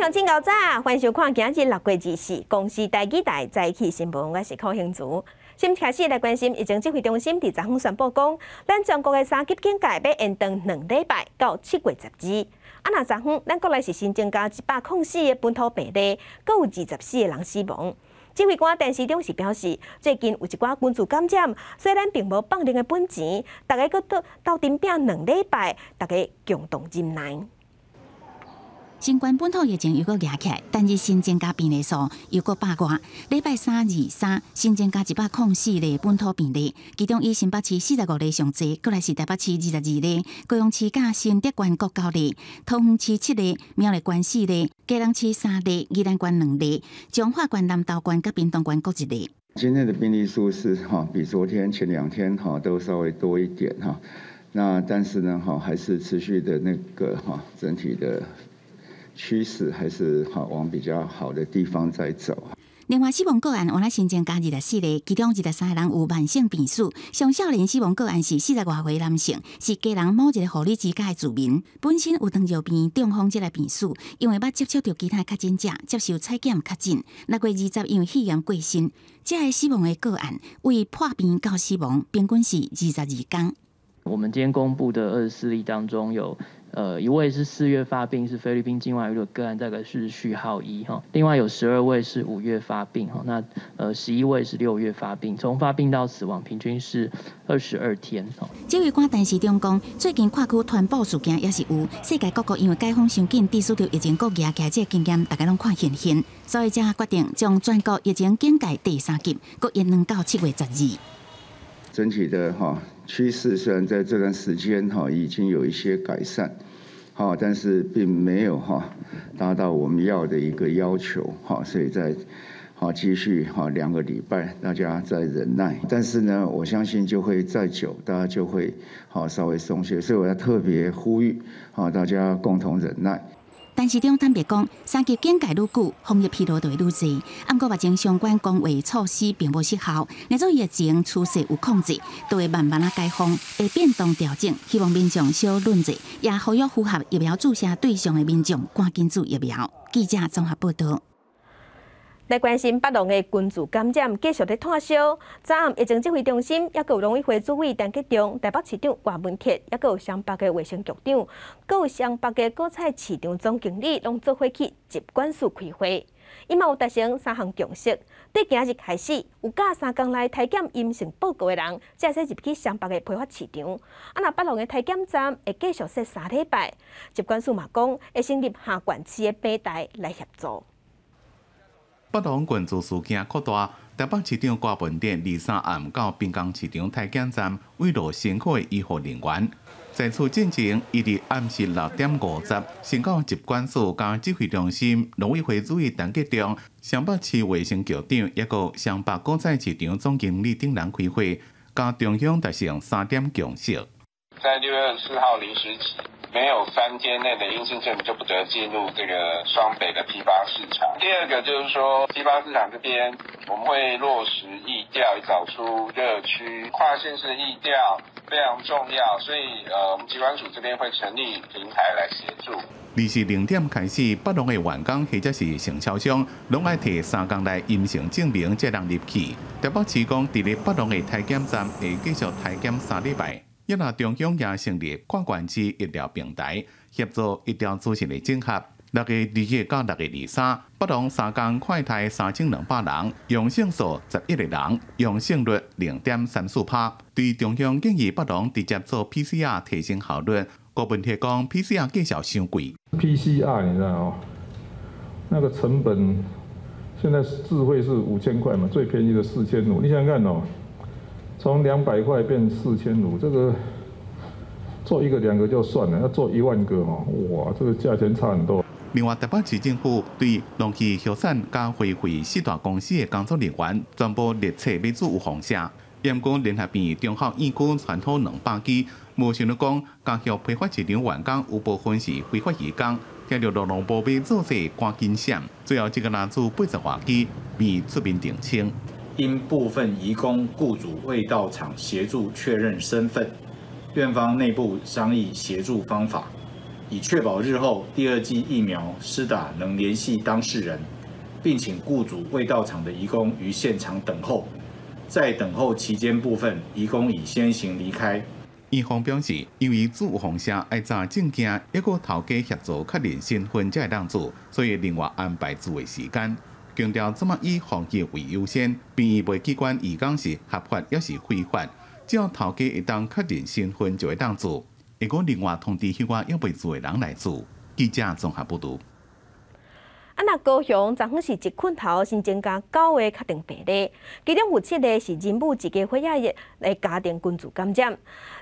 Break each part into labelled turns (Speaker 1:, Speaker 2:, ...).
Speaker 1: 鄉親𠢕早，歡迎收看今日6月24公視台語台早起新聞，我是柯興竹。先開始來關心疫情指揮中心佇昨昏宣布講，咱全國的三級警戒欲延長2禮拜到7月12。啊，若昨昏咱國內是新增加104個本土病例，閣有24個人死亡。指揮官陳時中是表示，最近有一寡群聚感染，雖然並無放任的本錢，逐家閣鬥鬥陣拚2禮拜，逐家共同忍耐。
Speaker 2: 新冠本土疫情又閣夯起來，單日新增加病例數又閣百外。禮拜三23新增加104例本土病例，其中以新北市45例上濟，閣來是台北市22例，高雄市佮新竹縣各9例，桃園市7例，苗栗縣4例，基隆市3例，宜蘭縣2例，彰化縣、南投縣佮屏東縣各1例。
Speaker 3: 今天的病例數是哈，比昨天前2天哈都稍微多一點哈。那但是呢哈，還是持續的那個哈整體的趨勢還是哈往比較好的地方在走。
Speaker 2: 另外，死亡個案有來新增加24例，其中23個人有慢性病史。上少年死亡個案是40外歲男性，是基隆某一个護理之家的住民，本身有糖尿病、中風這類病史，因為捌接觸著其他確診者，接受採檢確診。6月20因為肺炎過身。這个死亡的個案為破病到死亡，平均是22天。
Speaker 4: 我們今天公布的24例當中有一位是4月發病，是菲律賓境外移入個案，這個是序號1哈。另外有12位是5月發病哈，那11位是6月發病，從發病到死亡平均是22天哈。
Speaker 2: 指揮官陳時中講，最近跨區傳播事件也是有，世界各國因為解封傷緊，致使著疫情閣夯起來，這個經驗大家攏看現現，所以才決定將全國疫情警戒第三級，閣延長到7月12。
Speaker 3: 整體的哈趨勢雖然在這段時間哈已經有一些改善，哈，但是並沒有哈達到我們要的一個要求，哈，所以在好繼續哈2個禮拜，大家再忍耐。但是呢，我相信就會再久，大家就會好稍微鬆懈，所以我要特別呼籲，好大家共同忍耐。
Speaker 2: 陳時中坦白講，三級警戒愈久，防疫疲勞就會愈濟。毋過目前相關公衛措施並無失效，若做疫情趨勢有控制，就會慢慢仔解封，會變動調整。希望民眾小忍者，也呼籲符合疫苗注射對象的民眾趕緊注疫苗。記者綜合報道。
Speaker 1: 來關心北龍的群聚感染繼續咧湠燒。昨暗疫情指揮中心，抑閣有農委會主委陳吉仲、台北市長柯文哲，抑閣有雙北的衛生局長，閣有雙北的果菜市場總經理，攏做伙去疾管署開會。伊嘛有達成三項共識，對今日開始，有甲3工內體檢陰性報告的人，才會使入去雙北的批發市場。啊，若北龍的體檢站會繼續設3禮拜。疾管署嘛講，會成立跨縣市的平台來協助。
Speaker 5: 北龍群聚事件擴大，台北市長柯文哲23暗到濱江市場體檢站慰勞辛苦的醫護人員。在此進前，伊佇暗時6點50，先到疾管署佮指揮中心農委會主委陳吉仲、雙北市衛生局長，抑閣雙北果菜市場總經理等人開會，佮中央達成三點共識。
Speaker 6: 在6月24號0時起，沒有3天內的陰性證明就不得進入這個雙北的批發市場。第二個就是說，批發市場這邊我們會落實疫調，找出熱區，跨縣市的疫調非常重要，所以我們疾管署這邊會成立平台來協助。
Speaker 5: 24零點開始，北龍的員工或者是承銷商，攏愛提3工內陰性證明才能入去。台北市講，佇咧北龍的體檢站會繼續體檢3禮拜。抑若中央也成立跨縣市醫療平台，協助醫療資訊的整合。6月21到6月23，北龍3工快篩3200人，陽性數11個人，陽性率0.34趴。對中央建議北龍直接做 PCR 提升效率，柯文哲講 PCR 價數傷貴。
Speaker 7: PCR 你知道哦？那個成本現在自費是5000塊嘛，最便宜的4500。你想想看哦，從200塊變4500，這個做一個兩個就算了，要做1萬個哦，哇，這個價錢差很多。
Speaker 5: 另外，台北市政府對農地協產佮花卉四大公司的工作人員全部列冊欲注預防射。毋過聯合醫院中孝院區傳出200起，無想到講家協批發市場員工有部分是非法移工，聽著勞動部欲做勢趕緊閃，最後這個男子80外支未出面澄清。
Speaker 8: 因部分移工雇主未到場協助確認身份，院方內部商議協助方法，以確保日後第二劑疫苗施打能聯繫當事人，並請雇主未到場的移工於現場等候，在等候期間部分移工已先行離開。
Speaker 5: 院方表示，因為注放射愛查證件，抑閣頭家協助確認身份才會當注，所以另外安排注的時間。強調這馬以防疫為優先，病院袂去管移工是合法抑是非法，只要頭家會當確認身份就會當注。會閣另外通知彼個猶未注的人來注。記者綜合報導。
Speaker 1: 啊，若高雄昨昏是一困頭新增加九个確診病例，其中有七个是仁武一家伙仔的家庭群聚感染。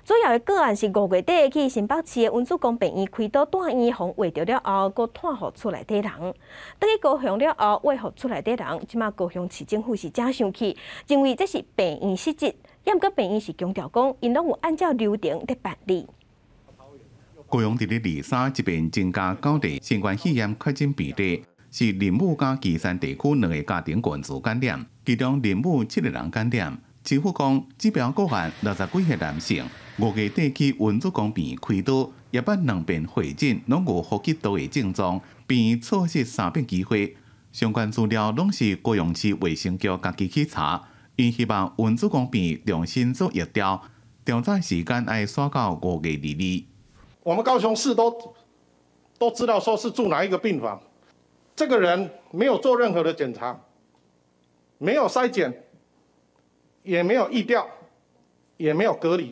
Speaker 1: 主要的個案是五月底去新北市的溫主公病院開刀住院，予穢著了後，閣傳予厝內底人。轉去高雄了後，穢予厝內底人，這馬高雄市政府是誠生氣，認為這是病院失職。毋過病院是強調講，𪜶攏有按照流程佇辦理。
Speaker 5: 高雄佇咧二三這邊增加九例新冠肺炎確診病例，是仁武佮旗山地區兩个家庭群聚感染，其中仁武七个人感染。政府講，這標個案六十幾歲男性，五月底去溫主公病院開刀，也捌兩遍會診，攏無呼吸道的症狀，病院錯失三遍機會。相關資料攏是高雄市衛生局家己去查，𪜶希望溫主公病院重新做疫調，調查時間愛煞到5月22。
Speaker 9: 我們高雄市都知道說是住哪一個病房，這個人沒有做任何的檢查，沒有篩檢，也沒有疫調，也沒有隔離，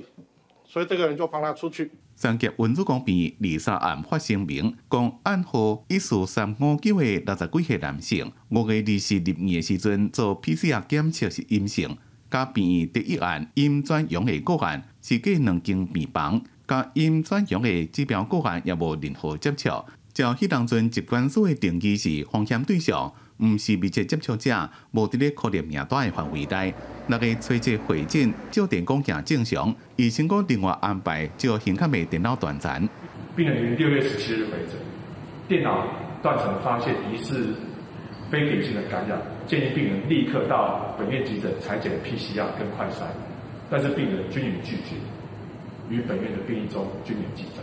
Speaker 9: 所以這個人就放他出去。
Speaker 5: 三峽溫主公病院二三暗發聲明，講案號14359的六十幾歲男性，5月24入院的時陣做 PCR 檢測是陰性，佮病院第一案陰轉陽的個案是隔兩間病房。佮陰轉陽的指標個案也無任何接觸。照彼當陣疾管署的定義是風險對象，毋是密切接觸者，無佇咧可能名單的範圍內。六月初這會診，照電講行正常，醫生閣另外安排照胸腔的電腦斷層。
Speaker 10: 病人於6月17日回診，電腦斷層發現疑似非典型的感染，建議病人立刻到本院急診採檢 PCR 跟快篩，但是病人均予拒絕。於本院的病歷中均有記載。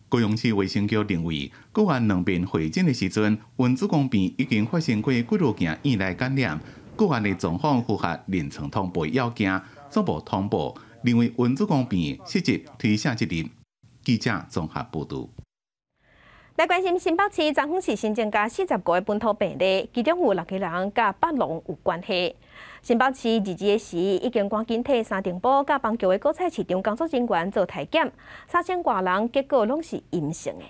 Speaker 5: 高雄市衛生局認為，個案兩遍會診的時陣，溫主公病已經發生過幾落件院內感染，個案的狀況符合臨床通報要件，總部通報，認為溫主公病失職推卸責任。記者綜合報導。
Speaker 1: 來關心新北市，昨昏是新增加45个本土病例，其中有六個人佮北塱有關係。新北市22日時已經趕緊替三重埔佮板橋的果菜市場工作人員做體檢，3000外人結果攏是陰性的。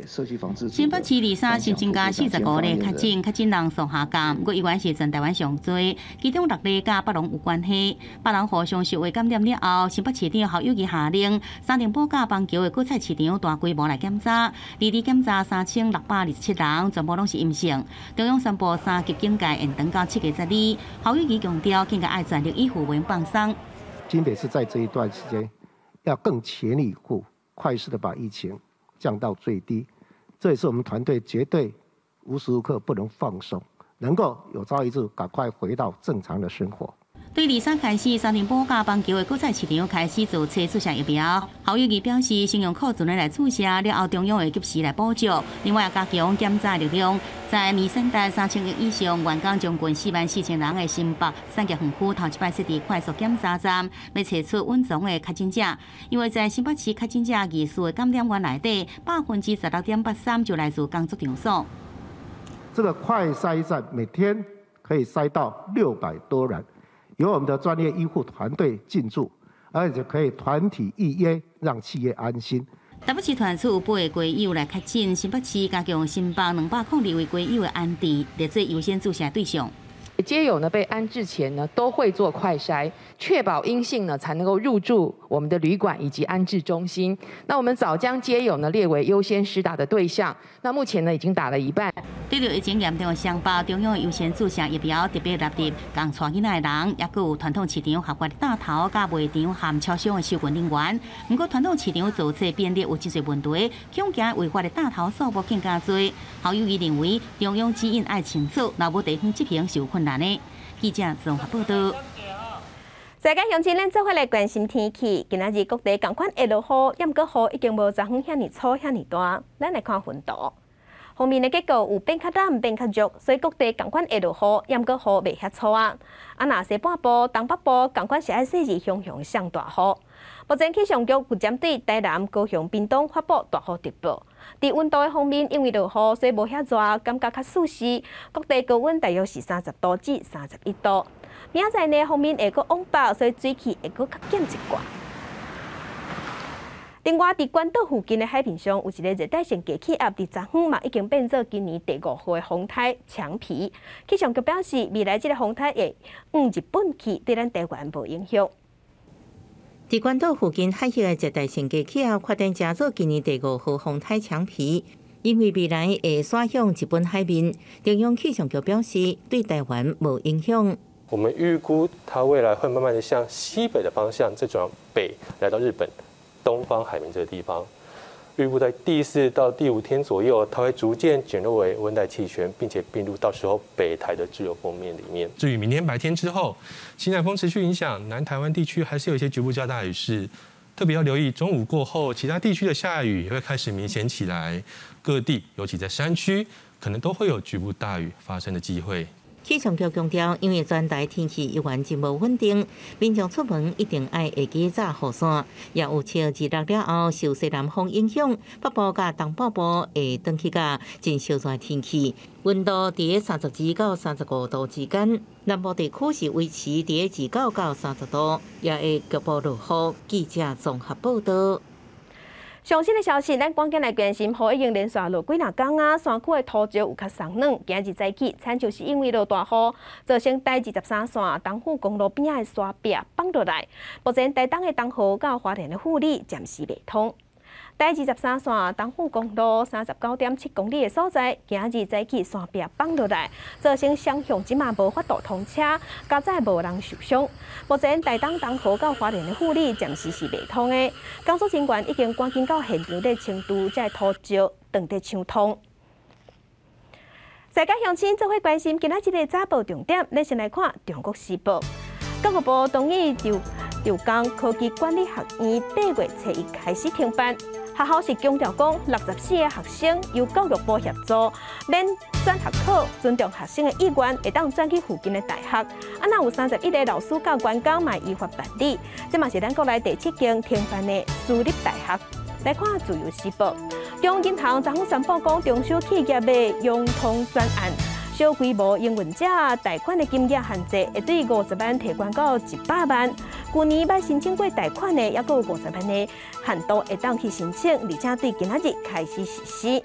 Speaker 3: 社區防治。
Speaker 2: 新北市二三新增加45例確診，確診人數下降，毋過依然是全台灣上濟。其中六例佮北塱有關係。北塱互相受話感染了後，新北市長侯友宜下令，三重埔佮板橋的果菜市場大規模來檢查，二二檢查3627人，全部攏是陰性。中央宣布三級警戒延長到7月12。侯友宜強調，更加愛全力以赴，袂放鬆。
Speaker 11: 新北市在這一段時間，要更全力以赴，快速的把疫情降到最低，這也是我們團隊絕對無時無刻不能放鬆，能夠有朝一日趕快回到正常的生活。
Speaker 2: 對二三開始，三重埔佮板橋的果菜市場開始做測注射疫苗。侯友宜表示，先用庫存的來注射，了後中央會及時來補足。另外，加強檢查力量，在年產值3000億以上、員工將近4萬4千人的新北產業園區頭一擺設置快速檢查站，欲揣出隱藏的確診者。因為在新北市確診者疑似的感染源內底，16.83%就來自工作場所。
Speaker 11: 這個快篩站每天可以篩到600多人。由我們的專業醫護團隊進駐，而且可以團體預約，讓企業安心。
Speaker 2: 台北市傳出有八个街友來確診，新北市加強新北202位街友的安置，列做優先注射對象。
Speaker 12: 街友呢被安置前呢都會做快篩，確保陰性呢才能夠入住我們的旅館以及安置中心。那我們早將街友呢列為優先施打的對象，那目前呢已經打了一半。
Speaker 2: 對著疫情嚴重的雙北，中央優先注射疫苗特別納入仝帶囡仔的人，抑閣有傳統市場合法擔頭佮賣場和超商的收銀人員。毋過傳統市場做冊便利有真濟問題，恐驚違法的擔頭數目更加濟。侯友宜認為中央指引愛清楚，若無地方執行是有困難的。記者綜合報導。
Speaker 1: 大家鄉親，咱做伙來關心天氣。今仔日各地仝款會落雨，猶毋過雨已經無昨昏遐爾粗遐爾大。咱來看雲圖，鋒面的結構有變較軟變較弱，所以各地仝款會落雨，猶毋過雨袂遐粗啊。啊，若西半部、東北部仝款是愛細緻雄雄上大雨。目前氣象局有針對台南、高雄、屏東發布大雨特報。佇溫度的方面，因為落雨，所以無遐熱，感覺較舒適。各地高溫大約是30度至31度。明仔載呢，鋒面會閣往北，所以水汽會閣較減一寡。另外，佇關島附近的海面上有一个熱帶性低氣壓，佇昨昏嘛已經變做今年第五號的風颱強皮。氣象局表示，未來這个風颱會往日本去，對咱台灣無影響。
Speaker 13: 佇關島附近海域的熱帶性低氣壓發展成做今年第五號風颱強皮，因為未來會徙向日本海面，中央氣象局表示對台灣無影響。
Speaker 14: 我們預估它未來會慢慢的向西北的方向，再轉北來到日本東方海面這個地方。預估在第四到第五天左右，它會逐漸減弱為溫帶氣旋，並且並入到時候北台的滯留鋒面裡面。
Speaker 10: 至於明天白天之後，西南風持續影響南台灣地區，還是有一些局部較大雨勢，特別要留意中午過後，其他地區的下雨也會開始明顯起來。各地尤其在山區，可能都會有局部大雨發生的機會。
Speaker 13: 氣象局強調，因為全台天氣依然真無穩定，民眾出門一定愛會記紮雨傘。也有測二六了後受西南風影響，北部佮東北部會轉去甲真燒熱天氣，溫度佇32到35度之間。南部地區是維持佇29到30度，也會局部落雨。記者綜合報道。
Speaker 1: 上新的消息，咱趕緊來關心，雨已經連續落幾若工啊，山區的土石有較鬆軟。今日早起，親像是因為落大雨，造成台23線東富公路邊仔的山壁崩落來。目前台東的東河佮花蓮的富里暫時袂通。台23線東富公路39.7公里的所在，今日早起山壁崩落來，造成雙向這馬無法度通車，佳哉無人受傷。目前台東東河佮花蓮的富里暫時是袂通的，工作人員已經趕緊到現場咧清除這土石，斷得暢通。世界鄉親做伙關心今仔這个早報重點，咱先來看《中國時報》。教育部同意就就江科技管理學院8月初一開始停辦。學校是強調講，64個學生由教育部協助，免轉學考，尊重學生的意願，會當轉去附近的大學。啊，若有31個老師佮員工嘛依法辦理。這嘛是咱國內第七間停辦的私立大學。來看《自由時報》，中央銀行昨昏宣布講，中小企業的融通專案，小規模營運者貸款的金額限制會對50萬提懸到100萬。舊年捌申請過貸款的，猶閣有五十萬的限度會當去申請，而且對今仔日開始實施。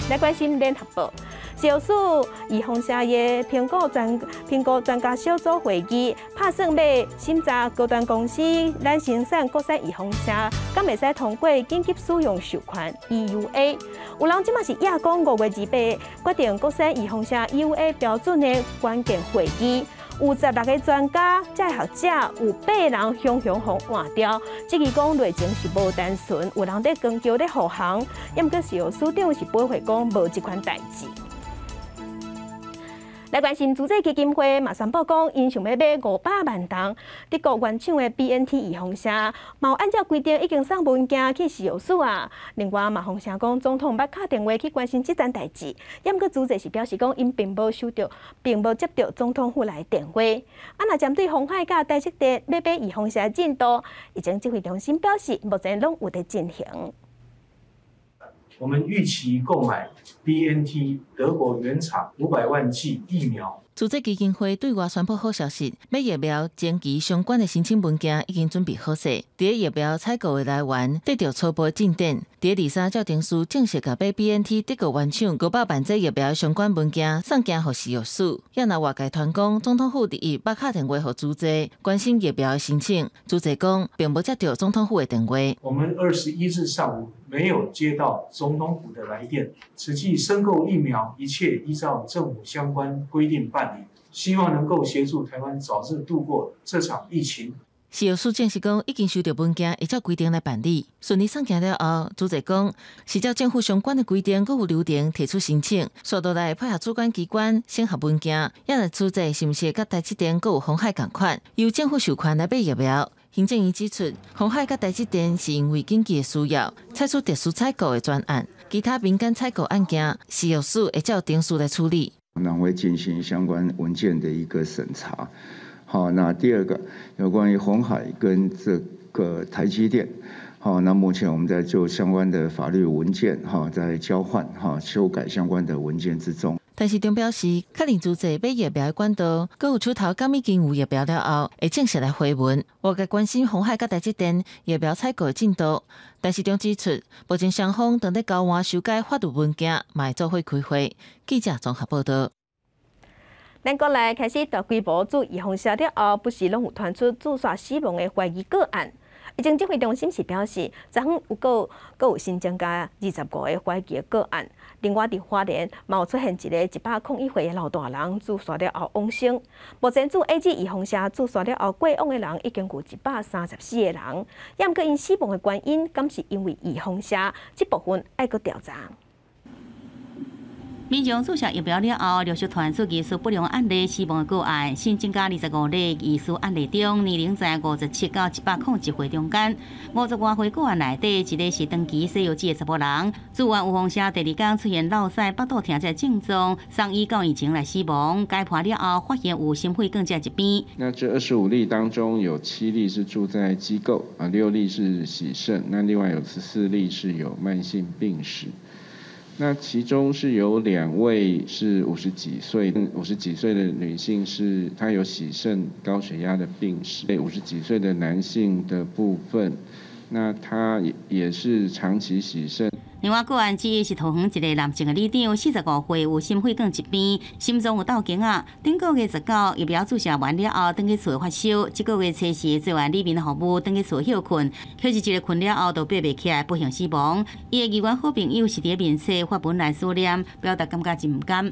Speaker 1: 來關心聯合報，食藥署預防射疫評估專家小組會議，拍算欲審查高端公司咱生產國產預防射，敢會使通過緊急使用授權 EUA？有人這馬是掖講5月28決定國產預防射 EUA 標準的關鍵會議。有16個專家、這學者，有八人雄雄予換掉。質疑講內情是無單純，有人佇扛轎咧護航，猶毋過食藥署長是駁回講無這款代誌。來關心慈濟基金會嘛宣布講，𪜶想欲買500萬筒德國原廠的 BNT 預防射，嘛有按照規定已經送文件去食藥署啊。另外嘛，風聲講總統捌敲電話去關心這層代誌，猶毋過慈濟是表示講，𪜶並無收著，並無接著總統府來的電話。啊，若針對鴻海佮台積電欲買預防射進度，疫情指揮中心表示，目前攏有佇進行。
Speaker 15: 我們預期購買 BNT 德國原廠500萬劑疫苗。
Speaker 16: 慈濟基金會對外宣布好消息，買疫苗前期相關的申請文件已經準備好勢。佇疫苗採購的來源得著初步進展。佇23照程序正式共買 BNT 德國原廠500萬劑疫苗相關文件送件予食藥署。也若外界傳講，總統府二一捌敲電話予慈濟，關心疫苗的申請。慈濟講，並無接著總統府的電話。
Speaker 15: 我們21日上午沒有接到總統府的來電。此際申購疫苗，一切依照政府相關規定辦理，希望能夠協助台灣早日度過這場疫情。
Speaker 16: 食藥署證實講，已經收著文件，會照規定來辦理。順利送件了後，主席講是照政府相關的規定，閣有流程提出申請，紲落來配合主管機關審核文件。也來主席是毋是會佮台積電閣有鴻海仝款，由政府授權來買疫苗？行政院指出，鴻海佮台積電是因為緊急的需要，採取特殊採購的專案，其他民間採購案件，食藥署會照程序來處理。
Speaker 3: 那會進行相關文件的一個審查。好，那第二個有關於鴻海跟這個台積電，好，那目前我們在就相關的法律文件，哈，在交換，哈，修改相關的文件之中。
Speaker 16: 陳時中表示，確認資濟買疫苗的管道，閣有手頭敢已經有疫苗了後，會正式來回文。外界關心鴻海佮台積電疫苗採購的進度，陳時中指出，目前雙方正咧交換修改法律文件，嘛會做伙開會。記者綜合報導。
Speaker 1: 咱國內開始大規模注預防射了後，不時攏有傳出注射死亡的懷疑個案。疫情指揮中心是表示，昨昏有閣閣有新增加25個懷疑的個案。另外，佇花蓮嘛有出現一個101歲的老大人注射了後往生。目前注 AZ 預防射注射了後過往的人已經有134個人。也毋過𪜶死亡的原因，敢是因為預防射？這部分愛閣調查。
Speaker 2: 民眾注射疫苗了後，陸續傳出疑似不良案例死亡的個案，新增加25例疑似案例中，年齡在57到101歲中間。50外歲個案內底，一个是長期洗藥水的查埔人，注完預防射第二工出現落屎、腹肚疼這症狀，送醫到醫前來死亡。解剖了後，發現有心肺梗這疾病。
Speaker 6: 那這25例當中，有7例是住在機構，啊，6例是洗腎，那另外有14例是有慢性病史。那其中是有2位是50幾歲，50幾歲的女性是她有洗腎高血壓的病史，50幾歲的男性的部分，那他也是長期洗腎。
Speaker 2: 另外個案之一是桃園一個男性的里長，45歲，有心血管疾病，心臟有倒弓仔。頂個月19疫苗注射完了後，轉去厝發燒。這個月初四做完里民服務，轉去厝歇睏，歇一個睏了後就爬袂起來，不幸死亡。伊的議員好朋友是佇面冊發文來思念，表達感覺真毋甘。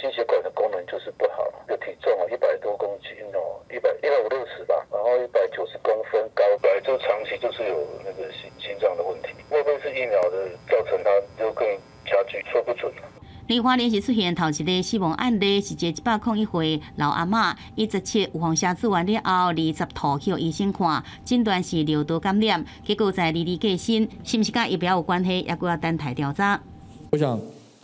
Speaker 17: 心血管的功能就是不好，個體重啊100多公斤哦，150-160吧，然後190公分高，本來就長期就是有那個心臟的問題，會不會是疫苗的造成他就更加劇，說不準。
Speaker 2: 而花蓮是出現頭一個死亡案例，是一個101歲老阿嬤，伊17預防射注完了後，20號去醫生看，診斷是尿道感染，結果在22過身，是毋是佮疫苗有關係，猶閣愛等待調查。
Speaker 7: 我想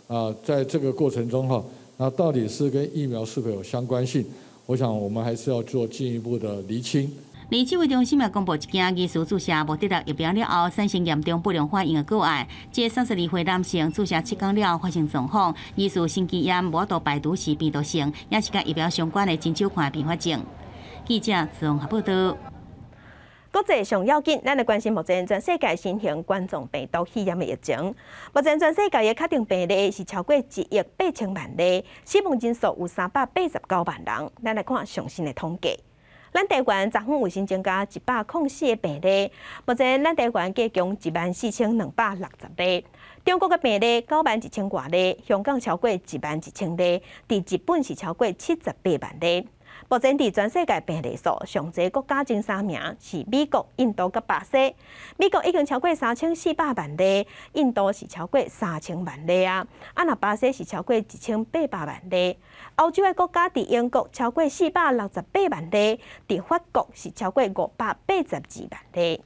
Speaker 7: 啊，在這個過程中哈，那到底是跟疫苗是否有相關性？我想我們還是要做進一步的釐清。
Speaker 2: 而指揮中心也公布一件疑似注射莫德納疫苗了後產生嚴重不良反應的個案，這32歲男性注射7天了後發生狀況，疑似心肌炎無法度排毒是病毒性，也是佮疫苗相關的真少看併發症。記者綜合報導。
Speaker 1: 國際上要緊，咱來關心目前全世界新型冠狀病毒肺炎的疫情。目前全世界的確診病例是超過1億8千萬例，死亡人數有389萬人。咱來看上新的統計。咱台灣昨昏有新增加104個病例，目前咱台灣計共14260例。中國的病例9萬1千外例，香港超過1萬1千例，佇日本是超過78萬例。目前佇全世界病例數上濟國家前3名是美國、印度佮巴西。美國已經超過3400萬例，印度是超過3000萬例啊，啊若巴西是超過1800萬例。歐洲的國家佇英國超過468萬例，佇法國是超過582萬例。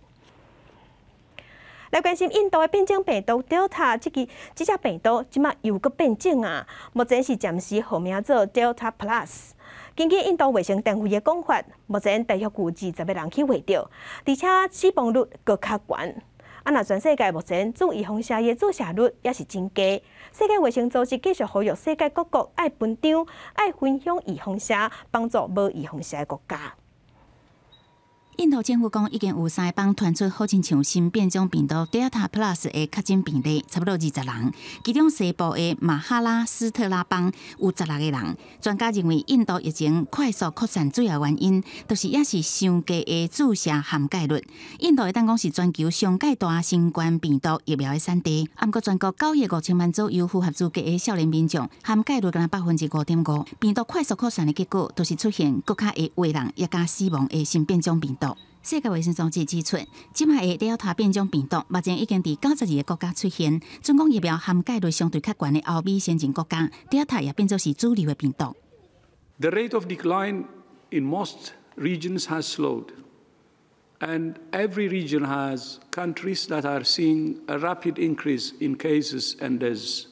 Speaker 1: 來關心印度的變種病毒 Delta，這隻病毒這馬又閣變種啊！目前是暫時號名做 Delta Plus。根據印度衛生單位的講法，目前大約有20個人去患著，而且死亡率閣較懸。啊，若全世界目前注預防射的注射率也是真低。世界衛生組織繼續呼籲世界各國愛分擔、愛分享預防射，幫助無預防射的國家。
Speaker 2: 印度政府講，已經有3個邦傳出好親像新變種病毒 Delta Plus 的確診病例，差不多20人。其中西部的馬哈拉斯特拉邦有16個人。專家認為，印度疫情快速擴散主要原因，就是也是傷低的注射涵蓋率。印度會當講是全球上蓋大新冠病毒疫苗的產地，毋過全國9億5千萬左右符合資格的少年民眾涵蓋率干焦5.5%。病毒快速擴散的結果，就是出現閣較會傳人，也加死亡的新變種病毒。世界衛生組織指出，這擺的 Delta 變種病毒目前已經佇92個國家出現，準講疫苗涵蓋率相對較懸的歐美先進國家，Delta 也變做是主流的病毒。
Speaker 18: The rate of decline in most regions has slowed, and every region has countries that are seeing a rapid increase in cases and deaths.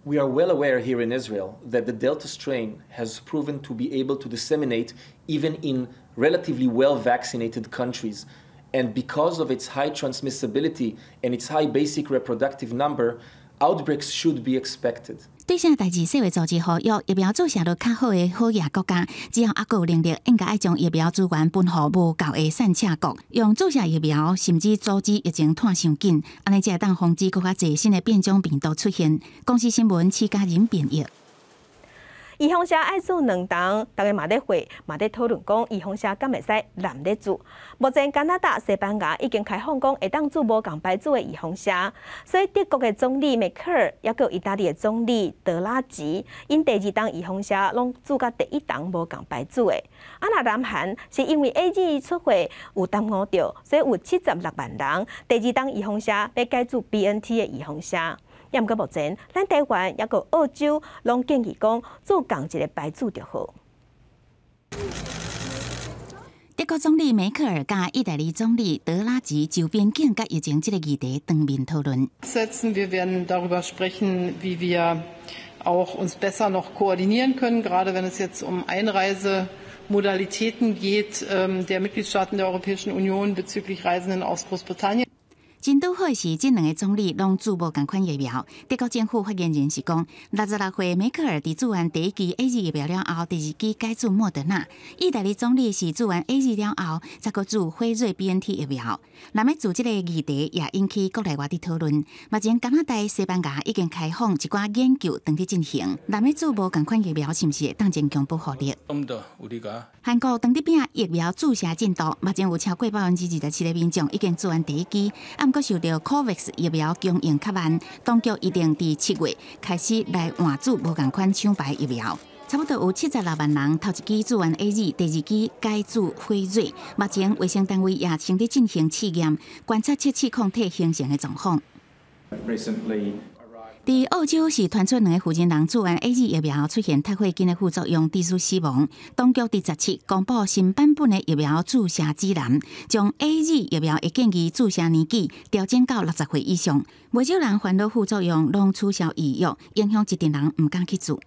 Speaker 19: We are well aware here in Israel that the Delta strain has proven to be able to disseminate even in relatively well vaccinated countries. And because of its high transmissibility and its high basic reproductive number, outbreaks should be expected.
Speaker 2: 對啥代誌，世衛組織呼籲疫苗注射率較好的好額國家，只要猶閣有能力，應該愛將疫苗資源分予無夠的散赤國，用注射疫苗，甚至阻止疫情湠傷緊，按呢才會當防止閣較濟新的變種病毒出現。公視新聞，徐嘉仁編譯。
Speaker 1: 預防射愛注兩針，大家嘛咧會嘛咧討論講，預防射敢會使濫咧注。目前加拿大、西班牙已經開放講會當注無仝牌子的預防射，所以德國的總理梅克爾，抑閣意大利的總理德拉吉，𪜶第二針預防射攏注佮第一針無仝牌子的。啊，若南韓是因為 AZ 出貨有耽誤著，所以有76萬人第二針預防射欲改注 BNT 的預防射。毋過目前，咱台灣抑閣澳洲攏建議講注仝一个牌子就好。
Speaker 2: 德國總理梅克爾佮意大利總理德拉吉就邊境佮疫情這个議題當面討論。
Speaker 20: Wir werden darüber sprechen, wie wir auch uns besser noch koordinieren können, gerade wenn es jetzt um Einreisemodalitäten geht der Mitgliedstaaten der Europäischen Union bezüglich Reisenden aus Großbritannien.
Speaker 2: 真拄好是，這兩个總理攏注無仝款疫苗。德國政府發言人是講，66歲梅克爾佇注完第一劑 AZ 疫苗了後，第二劑改注莫德納。意大利總理是注完 AZ 了後，才閣注輝瑞 BNT 疫苗。那麼注這个議題也引起國內外的討論。目前加拿大、西班牙已經開放一寡研究正佇進行。那麼注無仝款疫苗是毋是會當增強保護力？韓國正佇拼疫苗注射進度，目前有超過27%的民眾已經注完第一劑，啊，毋過受著 COVAX 疫苗供應較慢，當局一定佇7月開始來換注無仝款廠牌疫苗。差不多有76萬人頭一劑注完 AZ，第二劑改注輝瑞。目前衛生單位也正佇進行試驗，觀察測試抗體形成的狀況。佇澳洲是傳出兩个婦人注完 AZ 疫苗出現脫血筋的副作用，致使死亡。當局佇17公布新版本的疫苗注射指南，將 AZ 疫苗的建議注射年紀調整到60歲以上。袂少人煩惱副作用，攏取消預約，影響一陣人毋敢去注。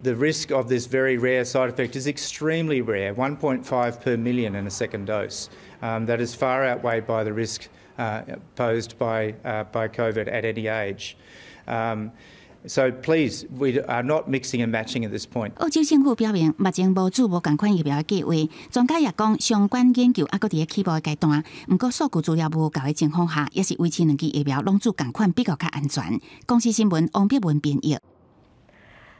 Speaker 21: The risk of this very rare side effect is extremely rare, 1.5 per million in a second dose. That is far outweighed by the risk posed by COVID at any age. So please, we are not mixing and matching at this point.
Speaker 2: 澳洲政府表明，目前無注無仝款疫苗的計劃。專家也講，相關研究猶閣佇咧起步的階段。毋過數據資料無夠的情況下，也是維持兩劑疫苗攏注仝款比較較安全。公視新聞王碧文編譯。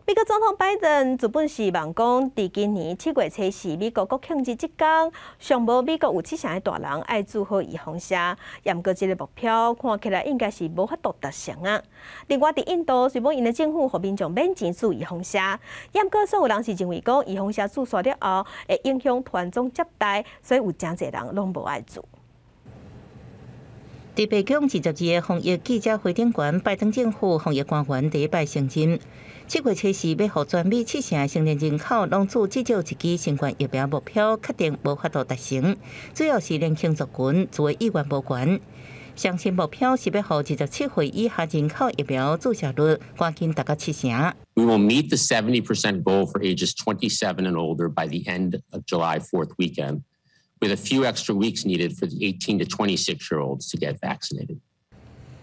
Speaker 1: 美國總統拜登原本是望講，佇今年7月初四美國國慶日這工，上無美國有七成的大人愛注好預防射，毋過這个目標看起來應該是無法度達成啊。另外，佇印度，雖罔𪜶的政府予民眾免錢注預防射，毋過所有人是認為講預防射注煞了後會影響傳宗接代，所以有誠濟人攏無愛注。
Speaker 13: 佇白宮22个防疫記者會頂懸，拜登政府防疫官員第一擺承認，7月初四欲予全美七成成年人口攏注至少一劑新冠疫苗目標，確定無法度達成，主要是年輕族群注的意願無懸。上新目標是欲予27歲以下人口疫苗注射率趕緊達到七成。
Speaker 22: We will meet the 70% goal for ages 27 and older by the end of July 4th weekend, with a few extra weeks needed for the 18 to 26 year olds to get vaccinated.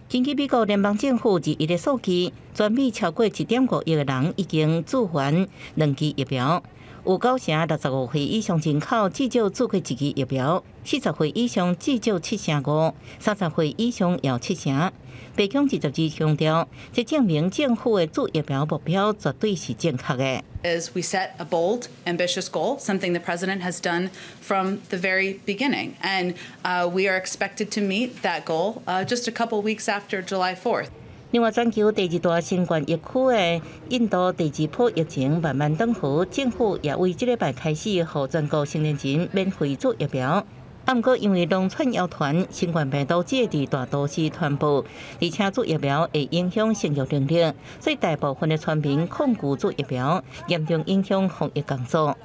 Speaker 13: 根據美國聯邦政府21的數據，全美超過1.5億个人已經注完兩劑疫苗，有9成65歲以上人口至少注過一劑疫苗，40歲以上至少7成5，30歲以上有七成。白宮22強調，這證明政府的注疫苗目標絕對是正確的。
Speaker 23: Is we set a bold, ambitious goal, something the president has done from the very beginning, and we are expected to meet that goal just a couple weeks after July 4th.
Speaker 13: 另外，全球第二大新冠疫區的印度第二波疫情慢慢轉好，政府也為這禮拜開始，予全國成年人免費注疫苗。毋過因為農村謠傳，新冠病毒只會佇大都市傳播，而且注疫苗會影響生育能力，所以大部分的村民抗拒注疫苗，嚴重影響防疫工作。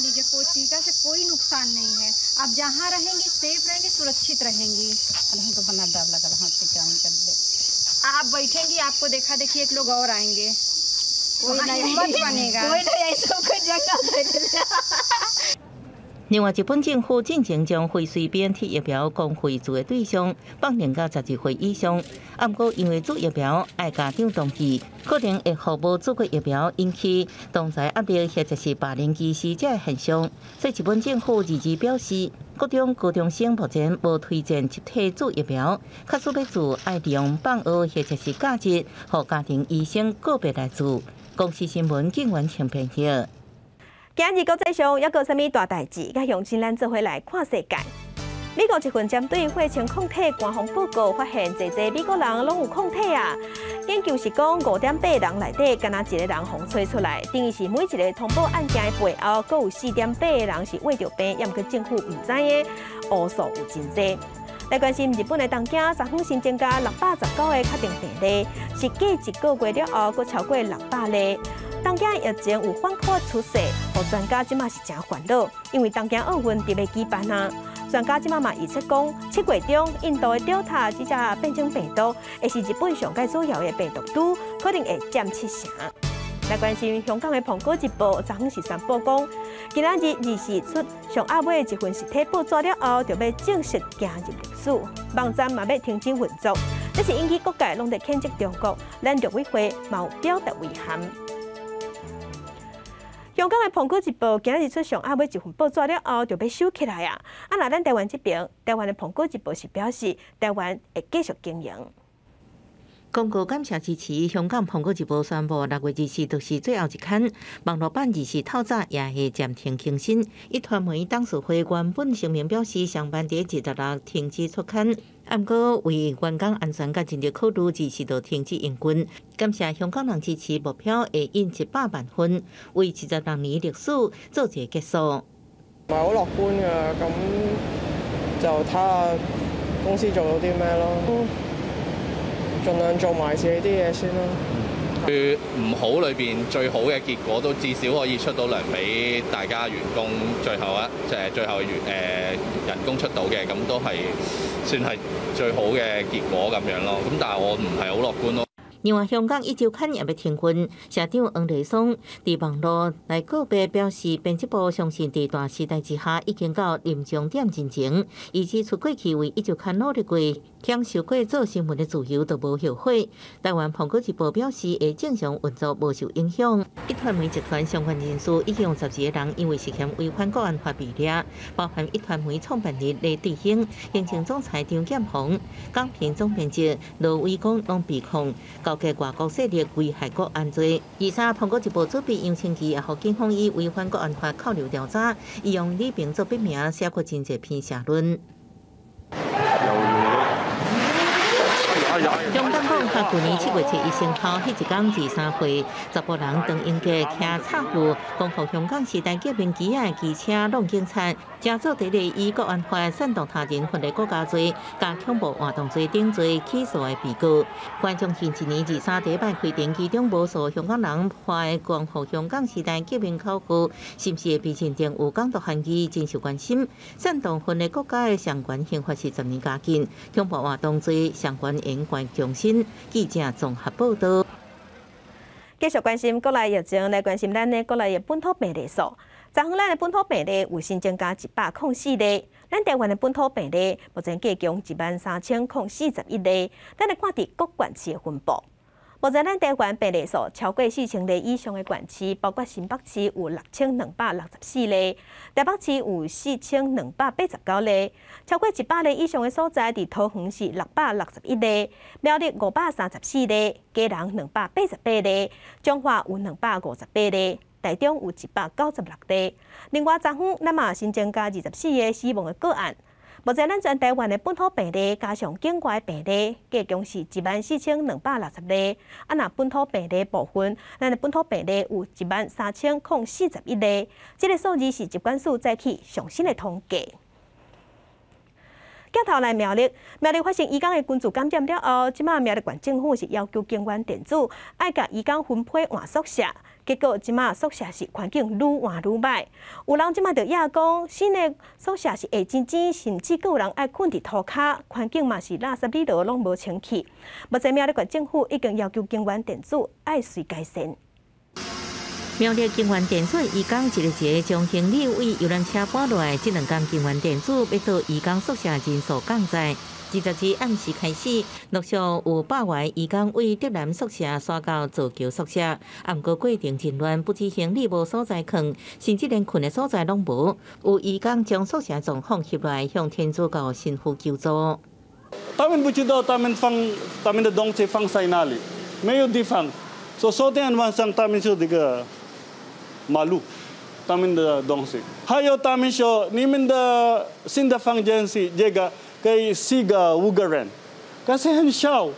Speaker 13: 另外，日本政府進前將輝瑞 BNT 疫苗公費注的對象放寬到12歲以上，毋過因為注疫苗愛家長同意，可能會予無注過疫苗引起同儕壓力或者是霸凌歧視這个現象，所以日本政府二日表示，國中高中生目前無推薦集體注疫苗，假使欲注愛利用放學或者是假日，予家庭醫生個別來注。公視新聞警員陳編譯。
Speaker 1: 今日國際上猶閣有啥物大代誌？佮鄉親咱做伙來看世界。美國一份針對血清抗體官方報告發現，濟濟美國人攏有抗體啊！研究是講5.8人內底，敢若一个人予揣出來，等於是每一个通報案件的背後，閣有4.8个人是患著病，猶毋過政府毋知的烏數有真濟。來關心日本的東京，昨昏新增加619个確定病例，是繼一個月了後，閣超過600例。東京疫情有反覆趨勢，予專家這馬是誠煩惱，因為東京奧運佇欲舉辦啊。專家這馬嘛預測講，7月中印度的 Delta 這隻變種病毒，會是日本上蓋主要的病毒株，可能會佔7成。來關心香港的《蘋果日報》昨昏是宣布講，今仔日24出上暗尾一份實體報紙了後，就欲正式行入歷史，網站嘛欲停止運作，這是引起各界攏佇譴責中國，咱陸委會嘛有表達遺憾。香港的《蘋果日報》今日出上暗尾一份報紙了後，就欲收起來啊！啊，若咱台灣這邊，台灣的《蘋果日報》是表示，台灣會繼續經營。
Speaker 13: 廣告感謝支持，香港《蘋果日報》宣布6月24就是最後一刊，網絡版24透早也會暫停更新。壹傳媒董事會原本聲明表示，上班佇26停止出刊，毋過為員工安全佮人力考慮，24就停止營運。感謝香港人支持，目標會印100萬份，為76年歷史做一個結束。
Speaker 4: 唔係好樂觀㗎，咁就睇下公司做到啲咩咯。盡量做埋自己啲嘢先啦。
Speaker 8: 佢唔好裏邊最好嘅結果都至少可以出到糧俾大家員工，最後一即係最後月人工出到嘅，咁都係算係最好嘅結果咁樣咯。咁但係我唔係好樂觀咯。
Speaker 13: 另外，香港壹週刊也欲停運，社長黃麗松佇網路來告別，表示編輯部相信佇大時代之下已經到臨終點進前。伊指出過去為壹週刊努力過，享受過做新聞的自由都無後悔。台灣蘋果日報表示會正常運作，無受影響。壹傳媒集團相關人士已經有12個人因為涉嫌違反國安法被掠，包含壹傳媒創辦人黎智英、行政總裁張劍虹、港評總編輯羅偉光攏被控勾結外國勢力危害國安罪。23，蘋果日報主筆楊清奇也予警方以違反國安法扣留調查，伊用李明做筆名寫過真濟篇社論。中港講法，去年7月7日生效，彼一工23歲，查埔人陳英傑騎插富，光復香港時代革命旗仔的機車挵警察，正做佇咧以國安法煽動他人分裂國家罪、佮恐怖活動罪等罪起訴的被告。觀眾近一年23禮拜開庭，其中無數香港人喊光復香港時代革命口號，是毋是會被認定有港獨嫌疑，真受關心。煽動分裂國家的相關刑罰是10年監禁，恐怖活動罪相關刑罰終身。記者綜合報道。
Speaker 1: 繼續關心國內疫情，來關心咱的國內的本土病例數。昨昏咱的本土病例有新增加104例，咱台灣的本土病例目前計共13,041例。咱來看佇各縣市的分布。目前咱台灣病例數超過4000例以上的縣市，包括新北市有6264例，台北市有4289例，超過100例以上的所在，佇桃園是661例，苗栗534例，基隆288例，彰化有258例，台中有196例。另外，昨昏咱嘛新增加24个死亡的個案。目前咱全台灣的本土病例加上境外病例，計共是14,260例。啊，若本土病例部分，咱的本土病例有13,041例。這个數字是疾管署早起上新的統計。鏡頭來苗栗，苗栗發生移工的群聚感染了後，這馬苗栗縣政府是要求京元店主愛共移工分批換宿舍，結果這馬宿舍是環境愈換愈䆀。有人這馬就掖講，新的宿舍是下真錢，甚至閣有人愛睏佇塗跤，環境嘛是垃圾裡頭攏無清氣。目前苗栗縣政府已經要求京元店主愛隨改善。
Speaker 13: 苗栗京元店主移工一個一個將行李對遊覽車搬落來，這兩工京元店主欲做移工宿舍人數降載。20日暗時開始，陸續有百外移工對竹南宿舍徙到造橋宿舍，毋過過程真亂，不止行李無所在囥，甚至連睏的所在攏無。有移工將宿舍狀況翕落來，向天主教神父求助。
Speaker 5: 他們不知道他們放他們的東西放在哪裡，沒有地方。所以昨天晚上他們就這個馬路，他們的東西，還有他們說你們的新的房間是這個可以四個五個人，可是很小。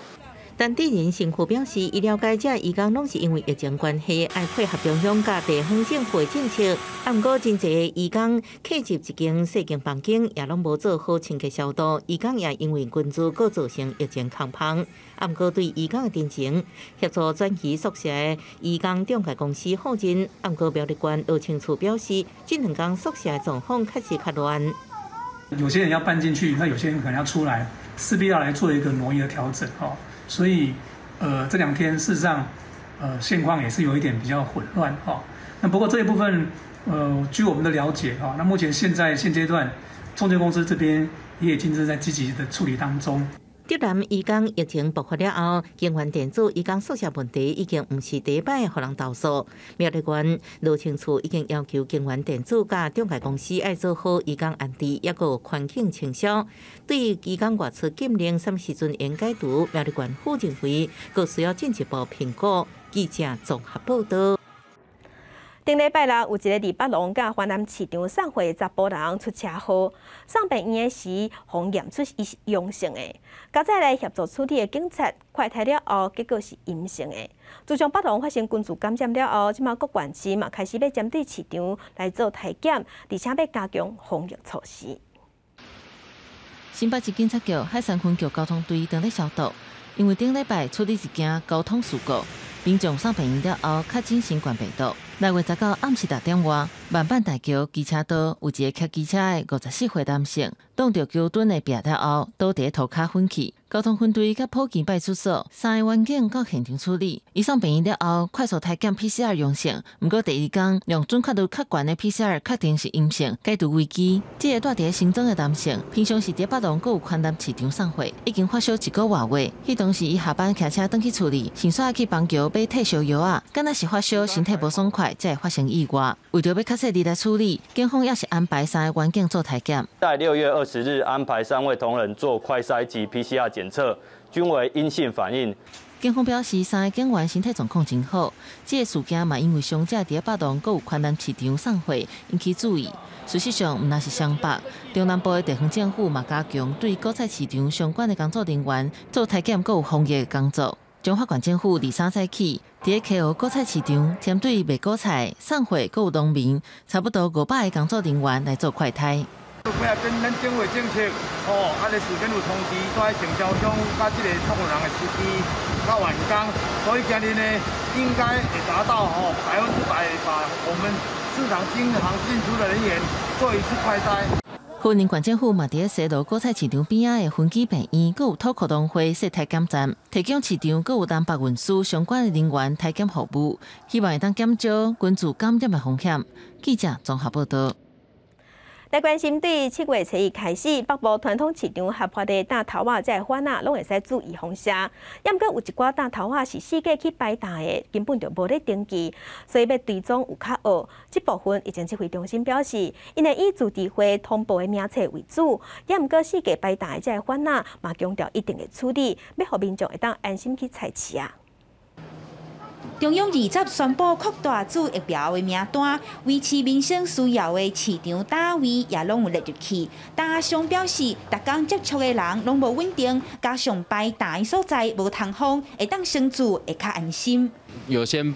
Speaker 13: 陳志仁神父表示，伊了解這移工攏是因為疫情關係，愛配合中央佮地方政府的政策。啊，毋過真濟移工客入一間細間房間，也攏無做好清潔消毒，移工也因為群聚，閣造成疫情空芳。啊，毋過對移工的真情，協助轉移宿舍的移工中介公司否認。啊，毋過苗栗縣羅清處表示，這兩工宿舍狀況確實較亂。
Speaker 9: 有些人要搬進去，那有些人可能要出來，勢必要來做一個挪移的調整，哦。所以，這兩天事實上，現況也是有一點比較混亂，哦。那不過這一部分，據我們的了解，哈，那目前現在現階段，中介公司這邊也已經正在積極的處理當中。
Speaker 13: 竹南移工疫情爆發了後，京元店主移工宿舍問題已經毋是第一擺予人投訴。苗栗縣羅清處已經要求京元店主佮中介公司愛做好移工安置，抑閣有環境清掃。對移工外出禁令啥物時陣會解除，苗栗縣府認為閣需要進一步評估。記者綜合報道。
Speaker 1: 頂禮拜六有一个佇北龍佮環南市場送貨的查埔人出車禍，送病院的時，予驗出伊是陽性的。較早來協助處理的警察快篩了後，結果是陰性的。自從北龍發生群聚感染了後，這馬各縣市嘛開始欲針對市場來做篩檢，而且欲加強防疫措施。
Speaker 16: 新北市警察局海山分局交通隊正咧消毒，因為頂禮拜處理一件交通事故。民眾送病院了後，確診新冠病毒。6月19暗時6點外，萬板大橋機車道有一个騎機車的54歲男性，擋著橋墩的壁了後，倒佇塗跤昏去。交通分隊佮普京派出所三个員警到現場處理。伊送病院了後，快速篩檢 PCR 陽性，毋過第二工用準確率較懸的 PCR 確定是陰性，解除危機。這个蹛佇新莊的男性，平常時佇北龍閣有寬南市場送貨，已經發燒一個外月。彼當時伊下班騎車轉去厝裡，想煞愛去板橋買退燒藥仔，敢若是發燒，身體無爽快，才會發生意外。為著欲較細膩來處理，警方也是安排三個員警做篩檢。
Speaker 11: 在6月20日安排三位同仁做快篩及 PCR 檢測，均為陰性反應。
Speaker 16: 警方表示，三个警員身體狀況真好。這个事件嘛，因為傷者佇北龍閣有寬南市場送貨，引起注意。事實上，毋但是雙北，中南部的地方政府嘛加強對果菜市場相關的工作人員做篩檢閣有防疫的工作。彰化縣政府23早起，佇咧溪湖果菜市場，針對賣果菜、送貨閣有農民，差不多500个工作人員來做快篩。
Speaker 24: 配合咱政府的政策，吼，啊，咧事先有通知，蹛承銷商佮這个托運人的司機、佮員工，所以今日呢，應該會達到吼100%把我們市場經行進出的人員做一次快篩。
Speaker 16: 雲林縣政府嘛，佇咧西螺果菜市場邊仔的分機病院，閣有土庫農會設篩檢站，提供市場閣有南北運輸相關的人員篩檢服務，希望會當減少群聚感染的風險。記者綜合報道。
Speaker 1: 來關心，對7月初一開始，北部傳統市場合法的擔頭仔，這个販仔攏會使注預防射。毋過有一寡擔頭仔是四界去擺擔的，根本就無咧登記，所以欲追蹤有較僫。這部分疫情指揮中心表示，𪜶會以自治會通報的名冊為主，毋過四界擺擔的這个販仔嘛強調一定會處理，欲予民眾會當安心去菜市啊。
Speaker 25: 中央20宣布擴大注疫苗的名單，維持民生需要的市場攤位也攏有列入去。攤商表示，逐工接觸的人攏無穩定，加上擺擔的所在無通風，會當先注會較安心。
Speaker 26: 有先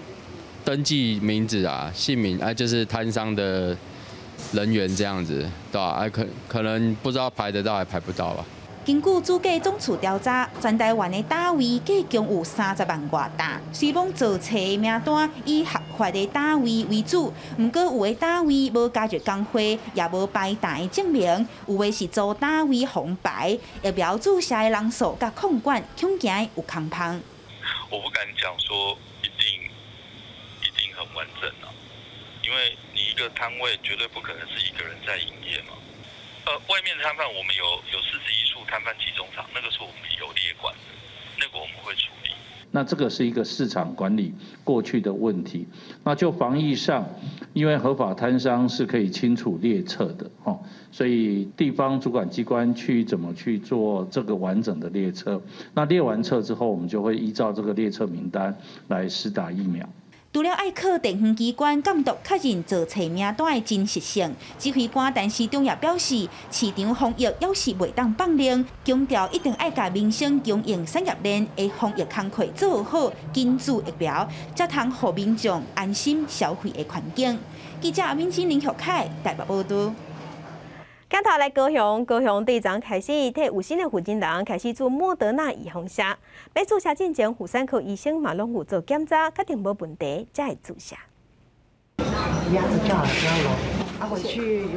Speaker 26: 登記名字啊、姓名啊，就是攤商的
Speaker 3: 人員這樣子，對吧？啊，可能不知道排得到還排不到吧。
Speaker 25: 根據主計總處調查，全台灣的單位計共有30萬外擔。雖罔造冊的名單以合法的單位為主，毋過有的單位無加入工會，也無排檔的證明，有的是租單位予排，疫苗注射的人數佮控管恐驚有空芳。
Speaker 10: 我不敢講說一定一定很完整啊，因為你一個攤位絕對不可能是一個人在營業嘛。外面攤販我們有41處攤販集中場，那個是我們有列管的，那個我們會處理。
Speaker 12: 那這個是一個市場管理過去的問題。那就防疫上，因為合法攤商是可以清楚列冊的，哦，所以地方主管機關去怎麼去做這個完整的列冊？那列完冊之後，我們就會依照這個列冊名單來施打疫苗。
Speaker 25: 除了愛靠地方機關監督確認造冊名單的真實性，指揮官陳時中也表示，市場防疫猶是袂當放冗，強調一定愛共民生供應產業鏈的防疫工課做好，緊注疫苗，才通予民眾安心消費的環境。記者阿敏晶、林玉凱台北報導。
Speaker 1: 鏡頭來高雄，高雄對昨開始替有新的負責人開始做莫德納預防射。欲注射進前，婦產科醫生嘛攏有做檢查，確定無問題，才會注射。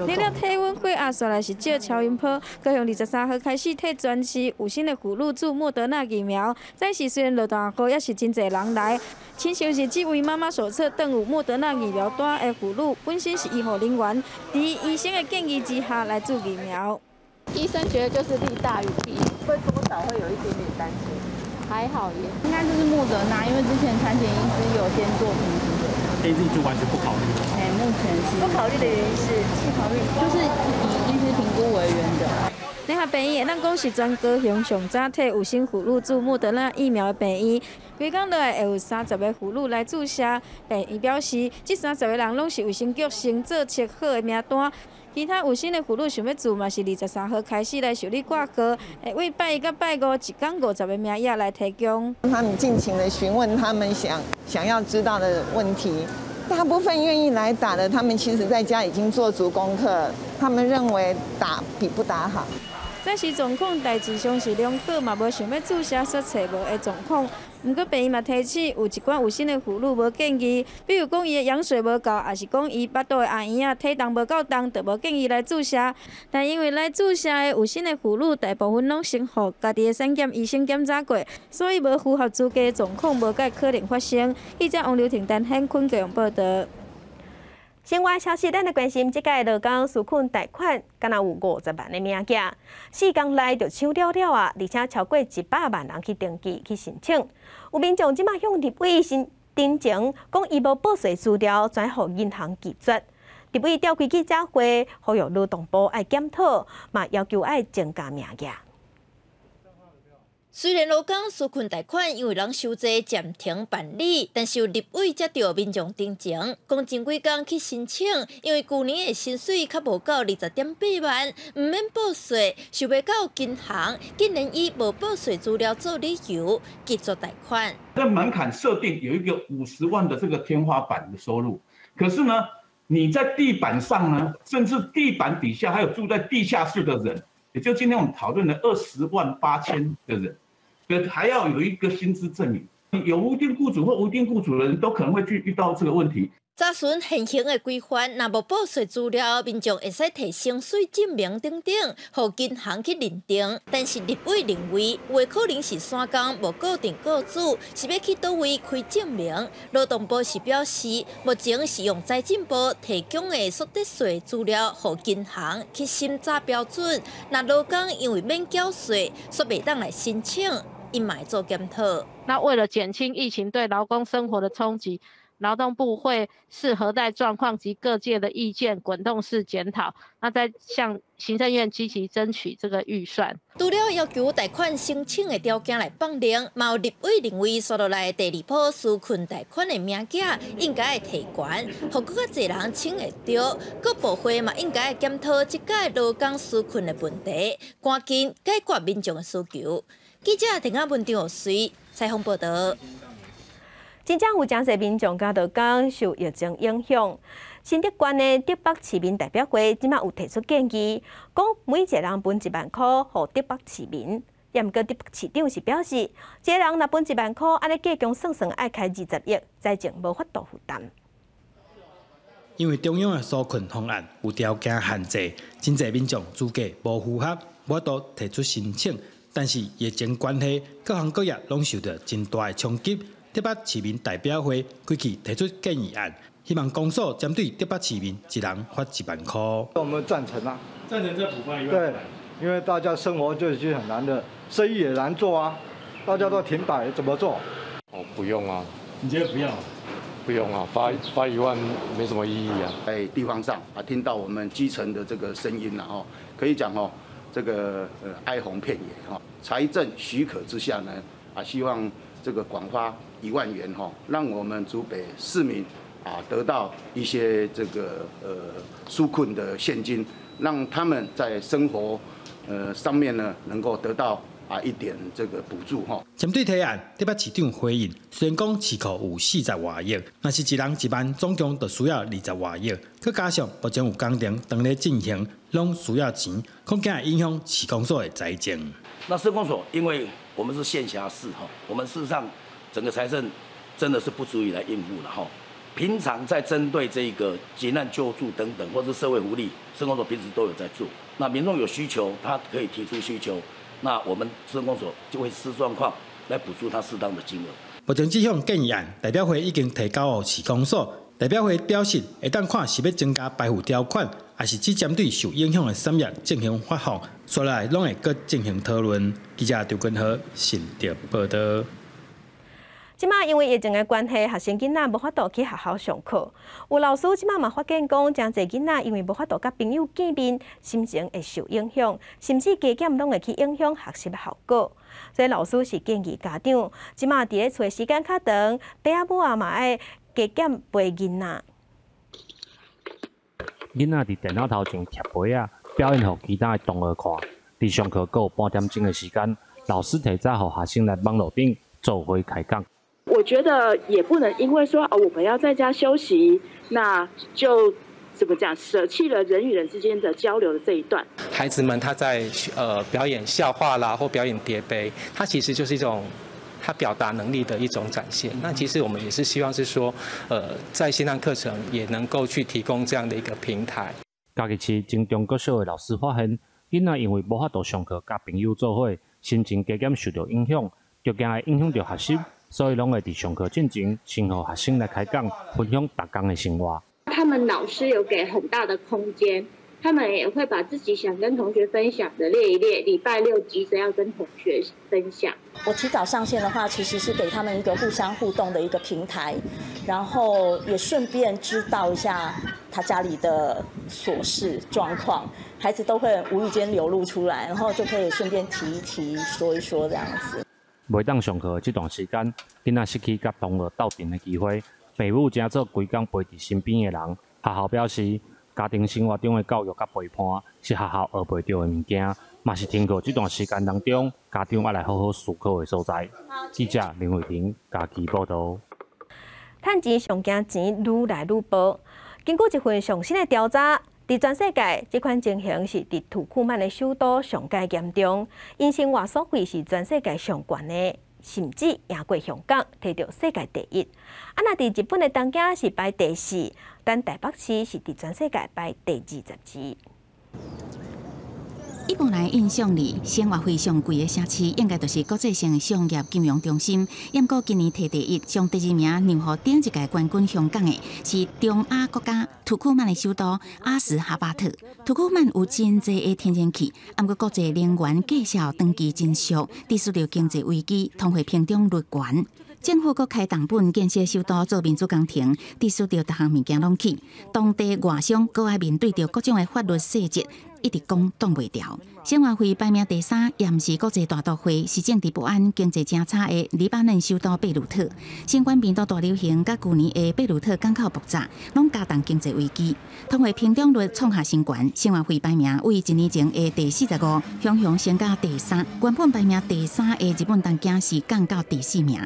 Speaker 14: 你了體溫血壓，煞來是照超音波。高雄23號開始替全市有身的婦女注莫德納疫苗。早時雖然落大雨，也是真濟人來。親像是這位媽媽手冊載有莫德納疫苗單的婦女，本身是醫護人員，佇醫生的建議之下來注疫苗。
Speaker 15: 醫生覺得就是利大於弊，會多少會有一點點擔心。還好耶，應該就是莫德納，因為之前產檢醫師有先做評估的。
Speaker 26: AZ 就完全不考慮。
Speaker 15: 哎，目前是不考慮的原因是不考慮，就是以醫師評估為原則。
Speaker 14: 聯合病院會當講是全高雄上早替有身婦女注莫德納疫苗的病院，規工落來會有30個婦女來注射。病院表示，這30個人攏是衛生局先做冊好的名單。其他有身的婦女想欲注嘛，是23號開始來受理掛號，會為拜一佮拜五一工50個名額來提供。
Speaker 27: 他們盡情的詢問他們想要知道的問題，大部分願意來打的，他們其實在家已經做足功課，他們認為打比不打好。
Speaker 14: 這時狀況大致上是良好，嘛無想欲注射煞揣無的狀況。毋過病院嘛提醒，有一寡有身的婦女無建議，比如講伊的羊水無夠，抑是講伊腹肚的阿嬰仔體重無夠重，就無建議來注射。但因為來注射的有身的婦女大部分攏先予家己的產檢醫生檢查過，所以無符合資格的狀況無蓋可能發生。記者王劉婷、陳顯坤高雄報導。
Speaker 1: 新聞消息，咱來關心，這屆勞工紓困貸款，敢若有50萬的名額，4工內就搶了了啊！而且超過100萬人去登記去申請。有民眾這馬向立委申陳情，講伊無報稅資料，轉予銀行拒絕。立委召開記者會，呼籲勞動部愛檢討，嘛要求愛增加名額。
Speaker 28: 雖然勞工紓困貸款因為人傷濟暫停辦理，但是有立委接著民眾陳情，講前幾工去申請，因為舊年的薪水較無夠20.8萬，毋免報稅，想袂到銀行竟然以無報稅資料做理由拒絕貸款。
Speaker 29: 這門檻設定有一個50萬的這個天花板的收入，可是呢，你在地板上呢，甚至地板底下還有住在地下室的人，也就今天我們討論的20萬8千的人。還要有一個薪資證明，有無定僱主或無定僱主的人都可能會去遇到這個問題。
Speaker 28: 查詢現行的規範，若無報稅資料，民眾會使提薪水證明等等，予銀行去認定。但是立委認為，有的可能是散工無固定僱主，是欲去佗位開證明。勞動部是表示，目前是用財政部提供的所得稅資料，予銀行去審查標準。若勞工因為免繳稅，所袂當來申請，伊嘛會做檢討。
Speaker 30: 那為了減輕疫情對勞工生活的衝擊，勞動部會視核貸狀況及各界的意見，滾動式檢討。那再向行政院積極爭取這個預算。
Speaker 28: 除了要求貸款申請的條件來放寬，嘛有立委認為，紲落來第二波紓困貸款的名額應該會提懸，予閣較濟人請會著。各部會嘛應該檢討這屆勞工紓困的問題，趕緊解決民眾的需求。記者陳亞文、張學穗採訪報導。
Speaker 1: 真正有誠濟民眾佮勞工受疫情影響，新竹縣的竹北市民代表會這馬有提出建議，講每一個人分1萬箍予竹北市民。也毋過竹北市長是表示，一個人若分1萬箍，按呢加強算算愛開20億，財政無法度負擔。
Speaker 2: 因為中央的紓困方案有條件限制，真濟民眾資格無符合，無法度提出申請。但是疫情關係，各行各業攏受著真大的衝擊。竹北市民代表會過去提出建議案，希望公所針對竹北市民一人發1萬箍。
Speaker 6: 我們贊成啊，
Speaker 2: 贊成再補發1萬。
Speaker 6: 對，因為大家生活就已經很難了，生意也難做啊，大家都停擺，怎麼做？
Speaker 7: 哦，不用啊。
Speaker 2: 你覺得不要？
Speaker 7: 不用啊，發1萬沒什麼意義啊。
Speaker 17: 在地方上啊，聽到我們基層的這個聲音啦，吼，可以講哦，這個哀鴻遍野哈。財政許可之下呢，啊，希望這個廣發1萬元哈，讓我們竹北市民啊得到一些這個紓困的現金，讓他們在生活上面呢能夠得到啊一點這個補助哈。
Speaker 2: 針對提案，竹北市長回應，雖然講市庫有40外億，若是一人1萬，總共就需要20外億，閣加上目前有工程當咧進行，攏需要錢，恐驚會影響市公所的財政。
Speaker 18: 那市公所，因為我們是縣轄市哈，我們事實上整個財政真的是不足以來應付了哈。平常在針對這個急難救助等等，或者社會福利，市公所平時都有在做。那民眾有需求，他可以提出需求，那我們市公所就會視狀況來補助他適當的金額。
Speaker 2: 目前這項建議案，代表會已經提交予市公所。代表會表示，會當看是欲增加排付條款，還是只針對受影響的產業進行發放，紲來攏會閣進行討論。記者張根和新竹報導。
Speaker 1: 這馬因為疫情的關係，學生囡仔無法度去學校上課。有老師這馬嘛發現講，誠濟囡仔因為無法度佮朋友見面，心情會受影響，甚至加減攏會去影響學習效果。所以老師是建議家長，這馬佇咧厝的時間較長，爸仔母啊嘛愛加減陪囡仔。
Speaker 19: 囡仔佇電腦頭前貼杯仔，表演予其他的同學看。佇上課閣有半點鐘的時間，老師提早予學生來網路頂做伙開講。
Speaker 20: 我覺得也不能因為說哦，我們要在家休息，那就怎麼講，捨棄了人與人之間的交流的這一段。
Speaker 21: 孩子們他在表演笑話啦，或表演疊杯，他其實就是一種他表達能力的一種展現。那其實我們也是希望是說，在線上課程也能夠去提供這樣的一個平台。
Speaker 19: 嘉義市精中國小的老師發現，囡仔因為無法度上課，佮朋友做伙，心情加減受著影響，就驚會影響著學習。所以，攏會佇上課進前，先予學生來開講，分享逐工的生活。
Speaker 22: 他們老師有給很大的空間，他們也會把自己想跟同學分享的列一列，禮拜六急着要跟同學分享。
Speaker 26: 我提早上線的話，其實是給他們一個互相互動的一個平台，然後也順便知道一下他家裡的瑣事狀況，孩子都會無意間流露出來，然後就可以順便提一提、說一說這樣子。
Speaker 19: 袂當上課的這段時間，囡仔失去佮同學鬥陣的機會，父母成做規工陪佇身邊的人。學校表示，家庭生活中的教育佮陪伴是學校學袂著的物件，嘛是停課這段時間當中，家長愛來好好思考的所在。記者林慧婷嘉義報導。
Speaker 1: 趁錢上驚錢愈來愈薄。根據一份上新的調查，佇全世界，這款情形是佇土庫曼的首都上蓋嚴重，𪜶生活所費是全世界上懸的，甚至贏過香港，摕著世界第一。啊，若佇日本的東京是排第四，咱台北市是佇全世界排第22。
Speaker 31: 一般人印象裡，生活費上貴的城市應該就是國際性商業金融中心。毋過今年摕第一，將第二名讓予頂一屆冠軍香港的，是中亞國家土庫曼的首都阿什哈巴特。土庫曼有真濟的天然氣，毋過國際能源價數長期真俗，致使著經濟危機，通貨膨脹率懸。政府閣開重本建設首都做民主工程，致使著逐項物件攏起。當地外商閣愛面對著各種的法律細節，一直講擋袂牢。生活費排名第三，也毋是國際大都會，是政治不安、經濟誠差的黎巴嫩首都貝魯特。新冠病毒大流行，佮舊年的貝魯特港口爆炸，攏加重經濟危機。通貨膨脹率創下新高，生活費排名為一年前的第45，雄雄升到第三。原本排名第三的日本東京是降到第四名。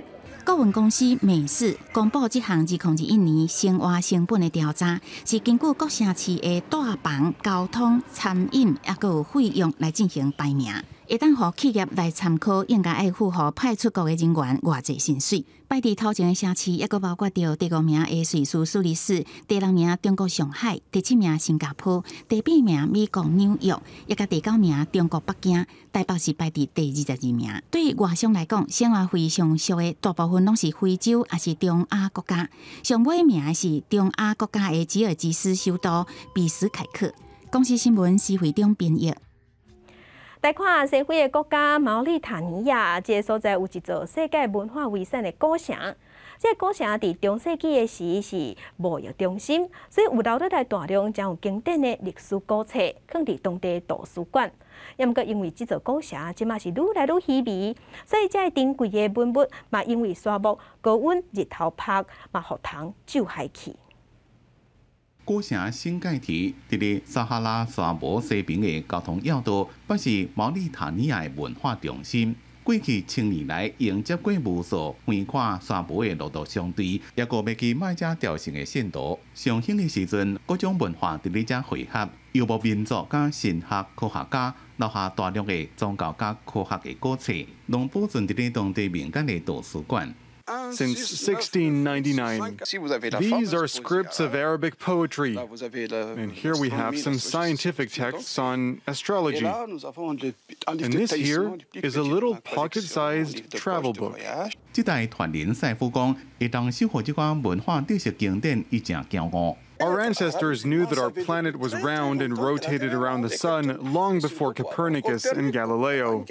Speaker 31: 顾问公司美世公布這項2021年生活成本的調查，是根據各城市的住房、交通、餐飲抑閣有費用來進行排名，會當予企業來參考，應該愛付予派出國的人員偌濟薪水。排佇頭前的城市，抑閣包括著第五名的瑞士蘇黎世、第六名中國上海、第七名新加坡、第八名美國紐約，抑佮第九名中國北京。台北是排佇第22名。對外商來講，生活費上俗的大部分攏是非洲，抑是中亞國家。上尾名的是中亞國家的吉爾吉斯首都比什凱克。公視新聞施惠中編譯。
Speaker 1: 來看西非的國家毛里塔尼亞，這個所在有一座世界文化遺產的古城。這個古城佇中世紀的時是貿易中心，所以有留落來大量誠有經典的歷史古冊，囥佇當地圖書館。也毋過因為這座古城這馬是愈來愈稀微，所以這个珍貴的文物嘛，因為沙漠高溫日頭曬，嘛予蟲蛀害去。
Speaker 3: 古城新蓋提佇咧撒哈拉沙漠西邊的交通要道，也是毛里塔尼亞的文化中心。過去千年來，迎接過無數橫跨沙漠的駱駝商隊，抑閣欲去麥加朝聖的信徒。上興的時陣，各種文化佇咧遮匯合，遊牧民族佮神學科學家留下大量的宗教佮科學的古冊，攏保存佇咧當地民間的圖書館。
Speaker 4: Since 1699, these are scripts of Arabic poetry. And here we have some scientific texts on astrology. And this here is a little pocket-sized travel book.
Speaker 3: 這代傳人賽夫講，會當守護這款文化知識經典，伊誠驕傲。
Speaker 4: Our ancestors knew that our planet was round and rotated around the sun long before Copernicus and Galileo.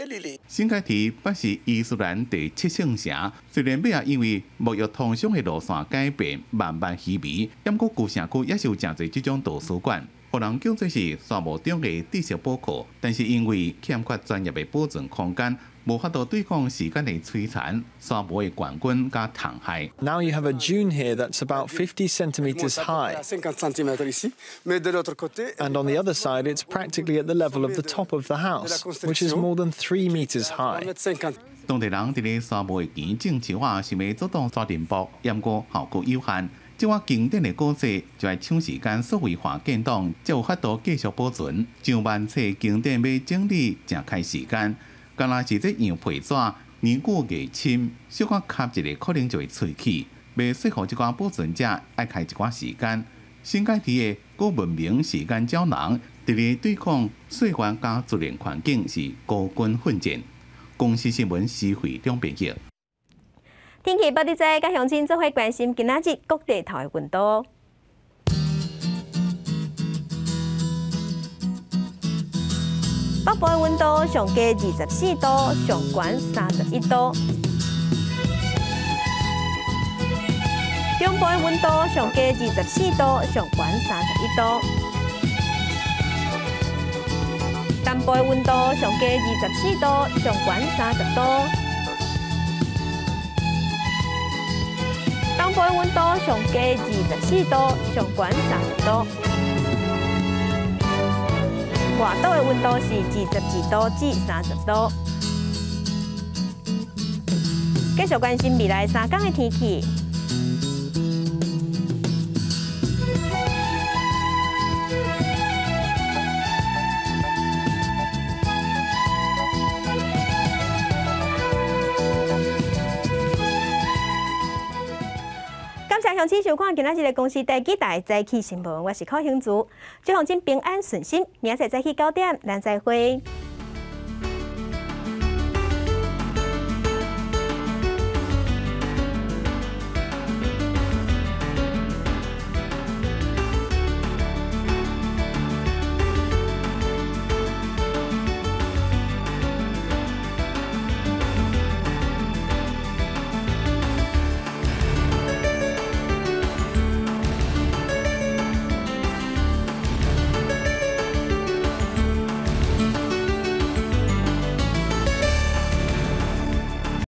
Speaker 3: 新蓋提捌是伊斯蘭第七聖城，雖然尾仔因為貿易通商的路線改變，慢慢稀微，毋過舊城區也是有誠濟這種圖書館，予人叫做是沙漠中的知識寶庫。但是因為欠缺專業的保存空間，無法度對抗時間的摧殘，沙漠的冠軍佮蟲害。
Speaker 5: Now you have a dune here that's about 50 centimeters high. And on the other side, it's practically at the level of the top of the house, which is more than 3 meters high.
Speaker 3: 當地人佇咧沙漠的邊種樹仔，想欲阻擋沙塵暴，毋過效果有限。這款經典的古冊就愛搶時間數位化建檔，才有法度繼續保存。上萬冊經典欲整理，誠開時間。敢若是這樣皮紙，年久月深，小可磕一下可能就會脆去。欲說服這寡保存者，愛開一寡時間。新蓋提的古文明時間膠囊，佇咧對抗歲月佮自然環境是孤軍奮戰。公視新聞施惠中編譯。
Speaker 1: 天氣報你知，佮鄉親做伙關心今仔日各地頭的溫度。北部的溫度上低24度，上懸31度。中部的溫度上低24度，上懸31度。南部的溫度上低24度，上懸30度。東部的溫度上低24度，上懸30度。外島的溫度是22度至30度。繼續關心未來3天的天氣。感謝鄉親收看今仔日的公視第幾台早起新聞，我是柯興竹，祝鄉親平安順心，明仔載早起9點，咱再會。